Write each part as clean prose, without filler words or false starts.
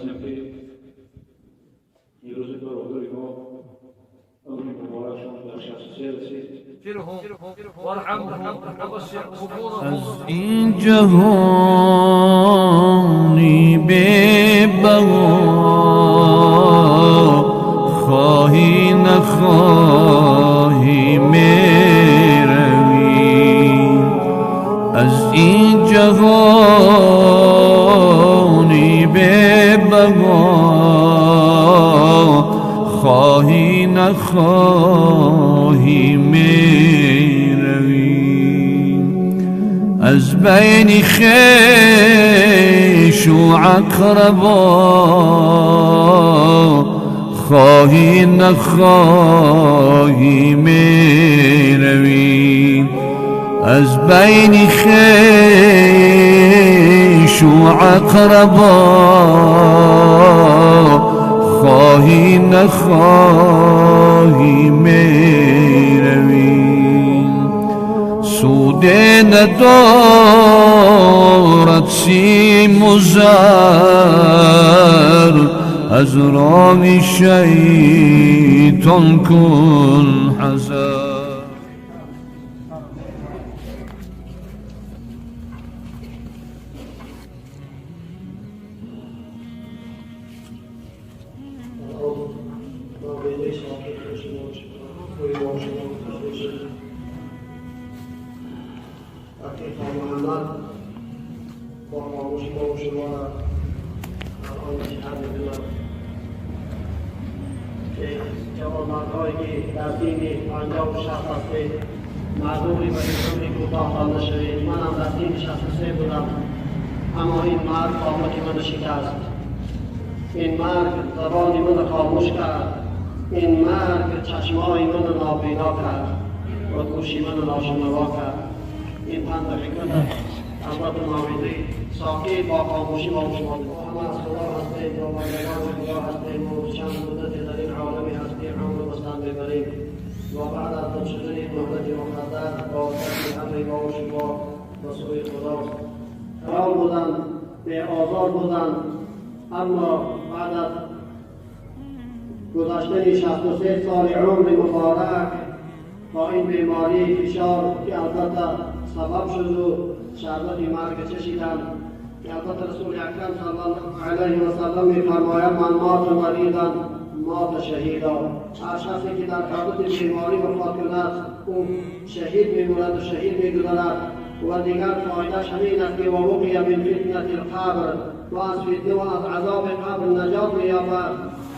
هستیم که امروز برادر ما عمر مبارکشان در 63 رسید. از این جهانی به بقا خواهی نخواهی میروی، از این جهانی به بقا خواهی نخواهی میروی، از بین خویش و اقربا خواهی نخواهی میروی، از بین خویش و اقربا خواهی نخواهی میروی، سود ندارد سیم و زر از رام شیطان کن حذر. با خاموشی ما و شما را الان نصیحت می‌کنم که جوانمردهایی که در سین 50 و 60 هستید معذوری و این کوتاه داده شوید. من هم در سین 63 بودم، اما این مرگ قامت من شکست، این مرگ زبان من خاموش کرد، این مرگ چشمای من نابینا کرد و گوشی من ناشنوا کرد. این پند و حکمت حضرت نامیده ساقی با خاموشی با شما همه از خدا هستیم و بندگان خدا هستیم و چند مدتی در این عالمی هستیم عمر بستن ببریم و بعد از شدن این مهلت مقدر با دست همه ما و شما به سوی خداست. حرام بودند، به آزار بودند، اما بعد از گذشتن 63 سال عمر مبارک با این بیماری فشار که البته سبب شد و شربت مرگ چشیدند که البته رسول اکرم صلی الله علیه و سلم می‌فرماید من مات مریضا مات شهیدا، هر شخصی که در حالت بیماری وفات کند او شهید می‌ماند و شهید می‌گذرد و دیگر فایده‌اش همین است که وقی من فتنة القبر و از فتنه و از عذاب قبر نجات می‌یابد.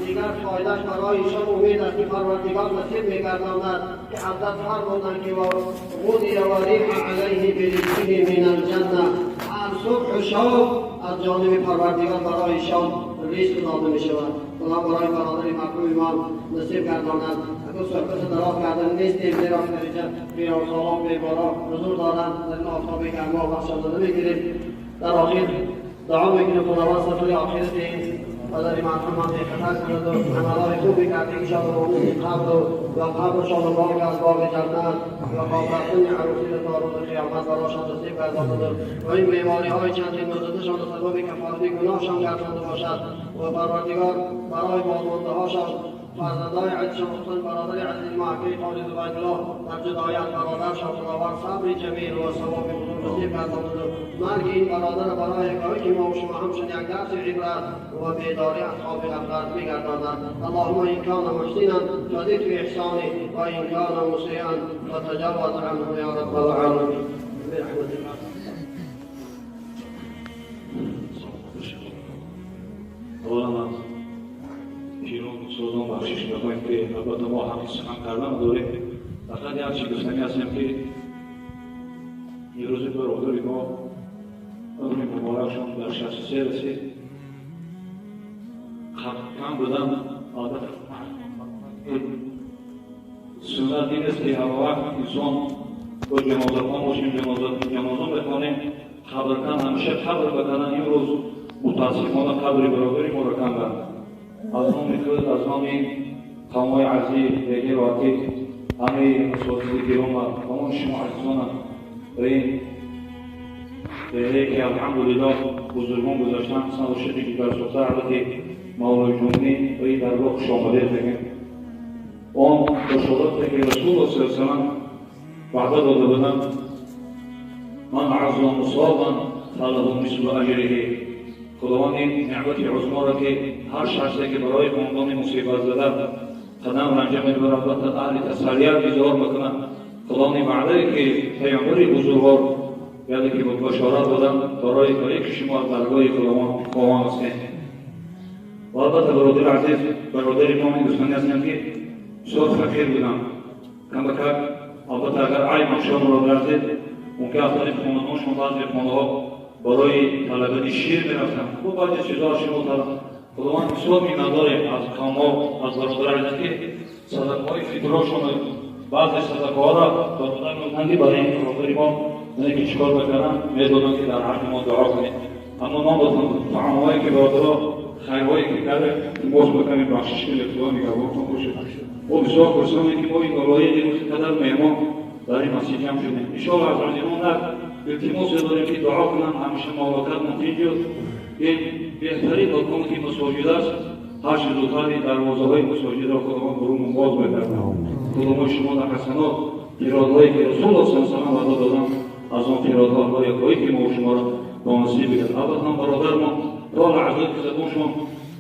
دیگر فایده‌اش برای ایشان امید است که پروردگار نصیب می‌گرداند که حضرت فرمودند که غدی و ریح علیه برزقه من الجنه، هر صبح و شب از جانب پروردگار برای ایشان رزق داده می‌شود. خدا برای برادر مرحوم ما نصیب گرداند. اگر صحبت دراز کردن نیستیم، زیرا که در اینجا پیرانسالان بیماران حضور دارند، در این آفتاب گرما وقتشان نمی‌گیریم. در آخر دعا می‌کنیم خداوند سفر آخرت این پدر مرحوم ما خطر کند و عملهای خوبی کرده ایشان را به قبر و قبرشان را باغ از باغ جنت و خواب رفتن عروسی را تا روز قیامت برایشان نصیب گرداند و این بیماری‌های چندین مدتشان را سبب کفاره گناهشان گردانده باشد و پروردگار برای بازمانده‌هاشان فرزندان عزیزشان خصوصا برادر عزیز ما که خالد عبیدالله در جدایی از برادرشان خداوند صبر جمیل و ثواب بزرگ نصیب گرداند و مرگ این برادر برای یکایک ما و شما همچون یک درس عبرت و بیداری از خواب غفلت می‌گرداند. اللهم ان کان محسنا فزد في احسانه و ان کان مسیئا فتجاوز عنه یا رب العالمین. برحمتك. اولا از پیران سازان بخشش می‌خوایم که البته ما همین سخن کردن داریم، فقط یک چیز گفتنی هستیم که امروز برادر ما عمر مبارکشان در 63 رسید. کم بودن عادت سنت این است که هر وقت انسان با جنازه خوان باشیم، جنازه بخوانیم، قبر کن همیشه قبر بکنن. امروز متاسفانه قبر برادری ما را کندند. از نام خود، از نام قومای عزیز دیگه واقعی همه اساتید گرام و تمام شما عزیزانم به این که الحمدلله بزرگان گذاشتن سنوشتی که در سلطه حضرت مولای جمعی و این درگاه خوش آمده بگیم. آن بشارت که رسول الله صلی الله علیه وسلم وعده داده بودند من عزا مصابا فله مثل اجره. خداوند این نعمت عظما را که هر شخصی که برای خاندان مصیبت زده قدم رنجه میبرد و اهل تسلیت اظهار میکنند، خداوند این وعده که پیامبر بزرگوار یعنی که بشارت دادن برای کاری که شما از درگاه خداوند خواهان هستید. و البته برادر عزیز، برادر ما دوستانی هستند که بسیار فقیر بودند، کم به کم البته اگر عیب شما برادر عزیز ممکن است خاندانشون بعضی خانه‌ها برای طلبت شیر می‌رفتند و بعضی چیزها شما طلب. خداوند بسیار می‌نداره از قوم‌ها، از برادر عزیز که صدقه‌های فطره‌شون بعضی صدقه‌ها را برادر می‌گفتند که برای این برادر ما نه که چیکار بکنن می‌دادن که در حق ما دعا کنید. اما ما با طعام‌هایی که برادرها خیرهایی که کرده باز بکنیم بخشش کنید، خدا نگهبانتون باشه. ما بسیار خوشحالیم که ما این بالای امروز قدر مهمان در این مسجد جمع شدیم. انشاءالله از عزیزان التماس داریم که دعا کنن همیشه ملاقات ممکن شد. این بهترین مکان که مساجد است، هر چه زودتر دروازه‌های مساجد را خداوند برون باز بکرد. خداوند شما در حسنات ایرادهایی که رسول الله صلی الله علیه و سلم وعده دادن از آن ایرادها یکایی که ما و شما را با نصیب بگرد. البته هم برادر ما تا لحظه که زبانشون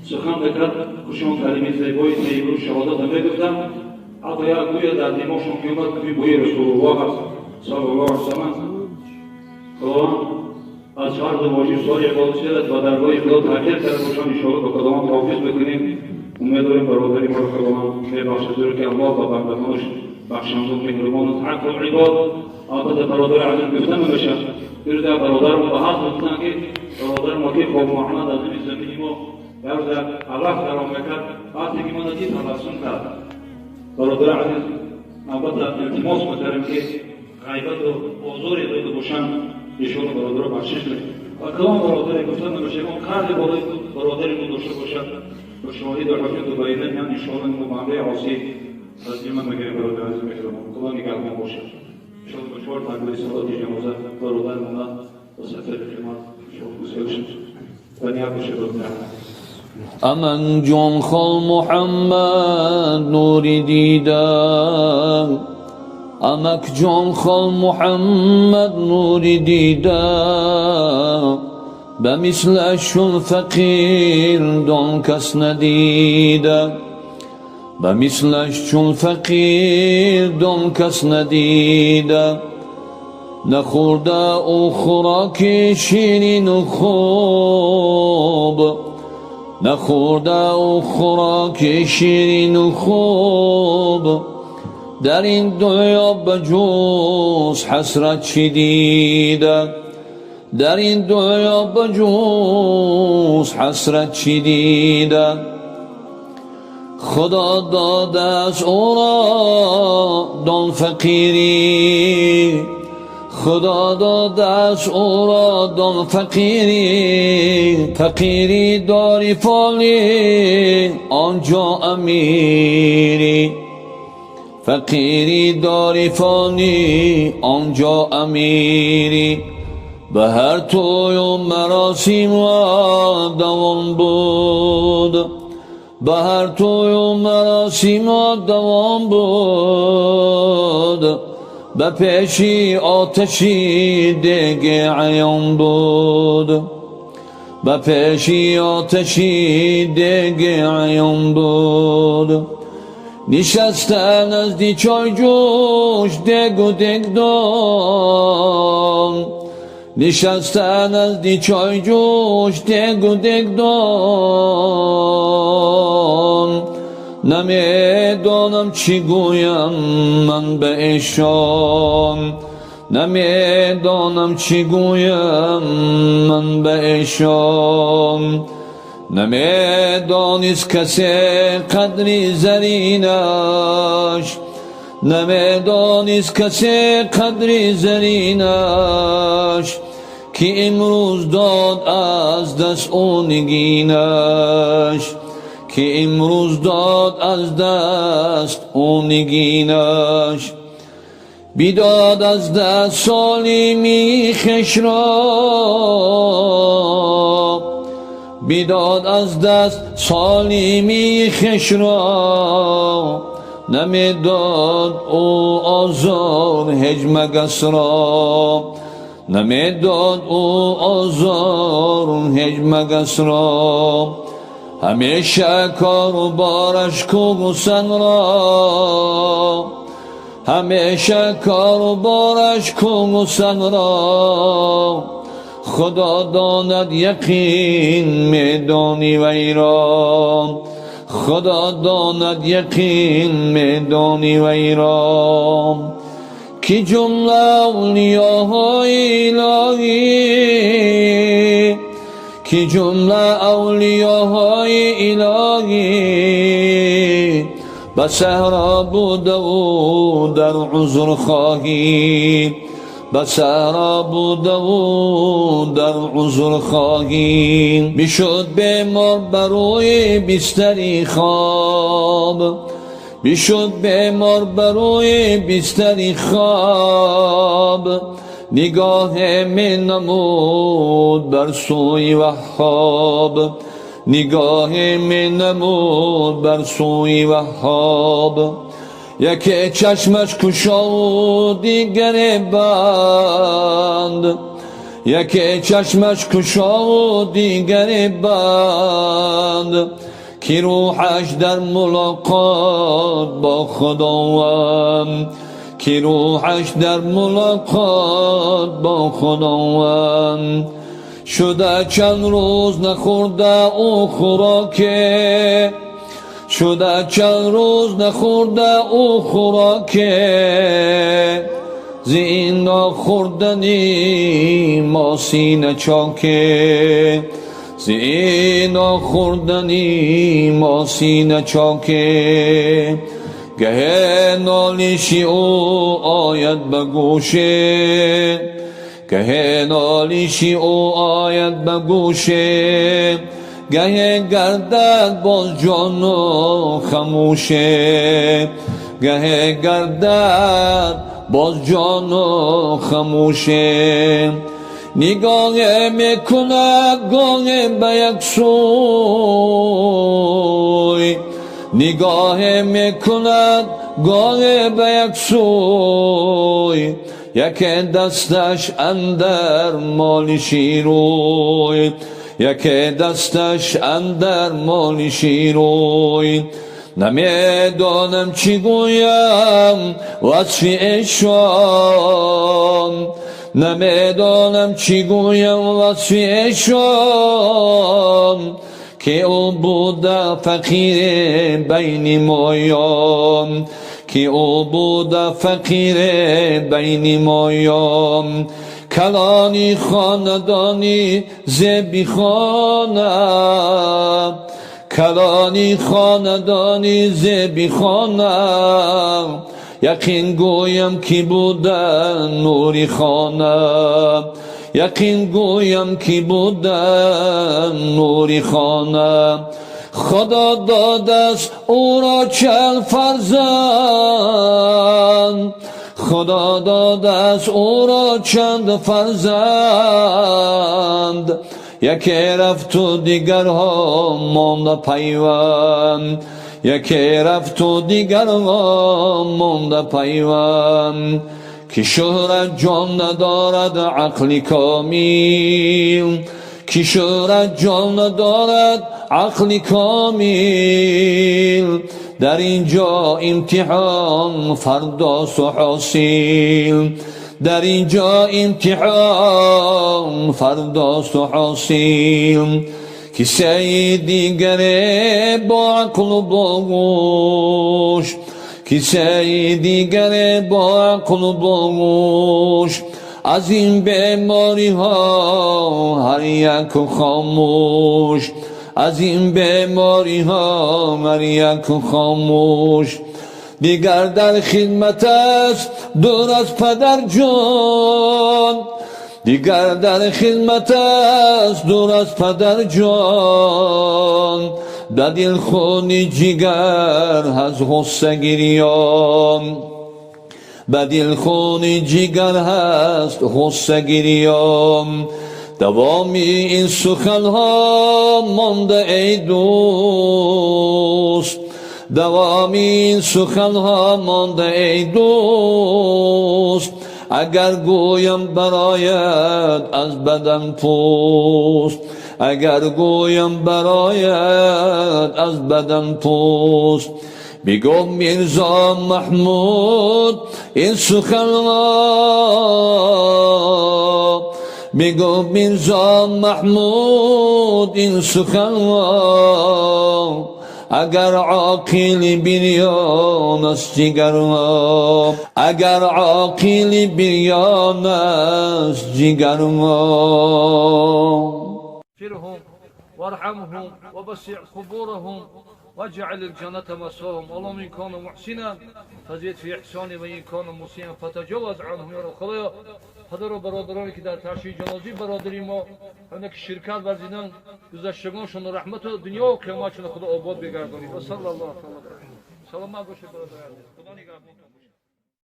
سخن بکرد خوشون کلمه زیبای طیبه و شهادت میگفتن، حتی یک گویا در دماغشون که اومد که بوی رسول الله است صلی الله علیه و سلم. خداوند از فرض واجب سال عبادت شد و درگاه خدا تغییر کرده باشند. انشاءالله به خداوند توفیق بکنیم. امید داریم برادری ما رو خداوند میبخشد، زیرا که الله به بندگانش بخشنده و مهربان است. حق العباد. البته برادر عزیز گفتن نمیشه، دیروز برادر ما به حق گفتن که برادر ما که خواب محمد از این زمینی ما در الله درام میکرد، وقتی که ما ندید تبسم کرد. برادر عزیز البته التماس میکردیم که غیبت و آزاری داده باشند، ایشون برادر رو بخشش کنید. و کدام برادری گفتن نمیشه اون قرض بالای برادری ما داشته باشد و شاهد و حجت و بیینه هم انشاءالله مبنده عاصی از من میگه برادر عزیز مهربان خدا نگهبان باشد. انشاءالله با چهار تکبیر صلات جنازه برادر ما و سفر قیامت انشاءالله گسل شد و نیت باشه برادر. امن جان خال محمد نوری دیدم، امک جان خال محمد نوری دیدم، به مثلشون فقیر دان کس ندیدم، به مثلش چون فقیر دان کس ندیدم، نخورده او خوراک شیرین و خوب، نخورده او خوراک شیرین و خوب، در این دنیا بجوز حسرت چی دیده، در این دنیا بجوز حسرت چی دیده، خدا داده است او را دان فقیری، خدا داده است او را دان فقیری، فقیری داری فالی آنجا امیری، فقیری داری فانی آنجا امیری، به هر توی و مراسم و دوام بود، به هر توی و مراسم و دوام بود، به پیشی آتشی دیگه عیان بود، به پیشی آتشی دیگه عیان بود، نشسته نزدی چای جوش دگ و دگ دان، نشسته نزدی چای جوش دگ و دگ دان، نمیدانم چی گویم من به ایشان، نمیدانم چی گویم من به ایشان، نمیدانست کسی قدری زرینش، نمیدانست کسی قدری زرینش، که امروز داد از دست او نگینش، که امروز داد از دست او نگینش. بیداد از دست سالمی خویش را، بیداد از دست سالمی خویش را، نمیداد او آزار هیچ مگس را، نمیداد او آزار هیچ مگس را. همیشه کار و بارش کوسن را، همیشه کار و بارش کوسن را، خدا داند یقین میدانی وی را، خدا داند یقین میدانی وی را. که جمله اولیاهای الهی، که جمله اولیاهای الهی، به صحرا بوده و در عذر خواهی، به صحرا بوده و در عذر خواهی. بشد بیمار بروی بستری خواب، بشد بیمار بروی بستری خواب، نگاه می نمود بر سوی وهاب، نگاه می نمود بر سوی وهاب. یکی چشمش کشا و دیگر بند، یکی چشمش کشا و دیگر بند، که روحش در ملاقات با خداوند، که روحش در ملاقات با خداوند. شده چند روز نخورده او خوراکه، شده چند روز نخورده او خوراکه، ز این ناخوردنی ما سینه چاکه، ز این ناخوردنی ما سینه چاکه. گه نالیشی او آید به گوشه، گه نالیشی او آید به گوشه، گه گردد باز جان و خموشه، گه گردد باز جان و خموشه. نگاه میکند گاه به یک سوی، نگاه میکند گاه به یک سوی، یک دستش اندر مال شیروی، یک دستش اندر مال شیروی. نمیدانم چی گویم وصف ایشان، نمیدانم چی گویم وصف ایشان، که او بوده فقیر بین مایان، که او بوده فقیر بین مایان. کلانی خاندانی زبی خانه، کلانی خاندانی زبی خانه، یقین گویم که بوده نوری خانه، یقین گویم که بوده نوری خانه. خدا داده است او را چند فرزند، خدا داده است او را چند فرزند، یکی رفت و دیگرها مانده پیوند، یکی رفت و دیگرها مانده پیوند. که شهرت جان ندارد عقل کامل، که شهرت جان ندارد عقل کامل، در اینجا امتحان فرداست و حاصل، در اینجا امتحان فرداست و حاصل. کسه دیگر با عقل و با گوش، کسه دیگر با عقل و با گوش، از این بیماری ها هر یک خاموش، از این بیماری ها هر یک خاموش. دیگر در خدمت است دور از پدر جان، دیگر در خدمت است دور از پدر جان، در دل خونی جگر از غصه گریان، Ба дил хуни ҷигар ҳаст ғусса гирён. Давоми ин суханҳо монда, эй дӯст, давоми ин суханҳо монда, эй дӯст, агар гӯям, барояд аз бадан пӯст, агар гӯям, барояд аз бадан пӯст. Бигуфт Мирзо Маҳмуд ин суханҳо, бигуфт Мирзо Маҳмуд ин суханҳо, агар оқили бирён аст ҷигарҳо, агар оқили бирён аст ҷигарҳо. اغفرهم وارحمهم ووسع قبورهم واجعل الجنة مثواهم. اللهم إن كان محسنا فزد في إحسانه وإن كان مسيئا فتجاوز عنه. يا رب، خدایا، падару бародароне ки дар ташйии ҷанозии бародари мо ҳамина ки ширкат варзидан, гузаштагоншон раҳмату дунё қиёматшон худо обод бигардонид. Ва саллаллоҳу таала. Саломат бошед, бародари азиз, худо нигаҳбонтон бошад.